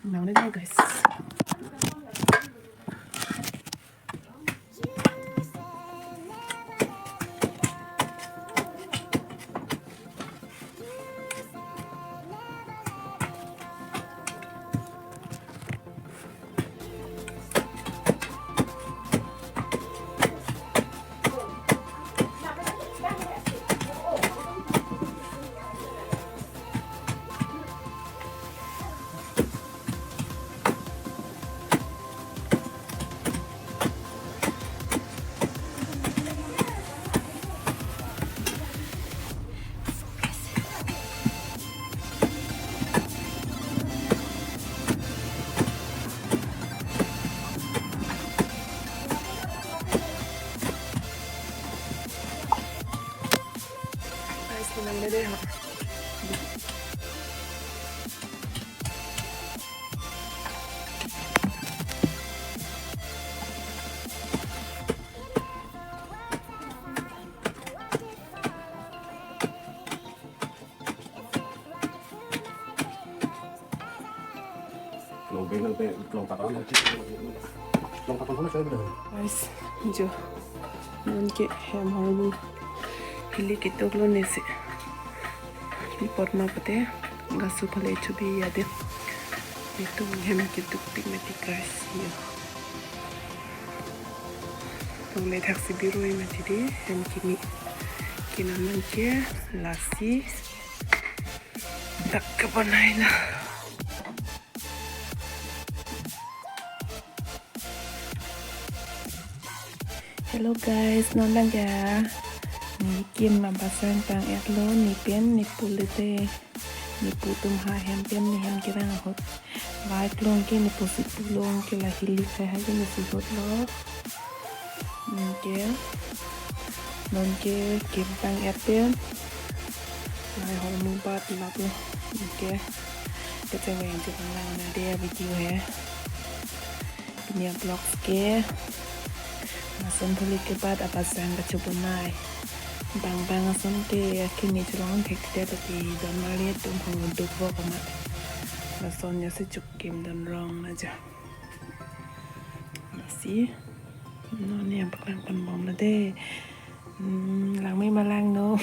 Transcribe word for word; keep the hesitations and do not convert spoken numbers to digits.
Nangne dei, guys. Guys, nangne dei ha. Guys, jo. Non ke hem hormu hili ketok lonesi. Pi apot ma pute gasu phale chubi adim. Itum hem ketok pik mati, guys, jo. Longle thaksi birui mati dei, hem kimi. Ke non ke lasi dak kebanai na. Hello guys, non lang ya. Ne kim abasang tang-et lo, ne pen ne pu le dei. Ne pu atum ha hem pen ne hem kevang ahut. Vai klong ke ne pusi pu long ke la hili khai ha ke ne si hut lo. Anke non ke kim tang-et pen. Lahai hormu bat lapu. Anke kecheng kecheng chepanglang nang dei video he. Pini avlogs ke lason phuli ke bat abasang kachobonai. Bang bang ason ke akimi cholong thekte, tapi don mali atum ho duk vok amat. Lason ya si chuk kim don rong na ja. Lasi non ne yang paklang pon bom na dei. Hmm, langme ma langno.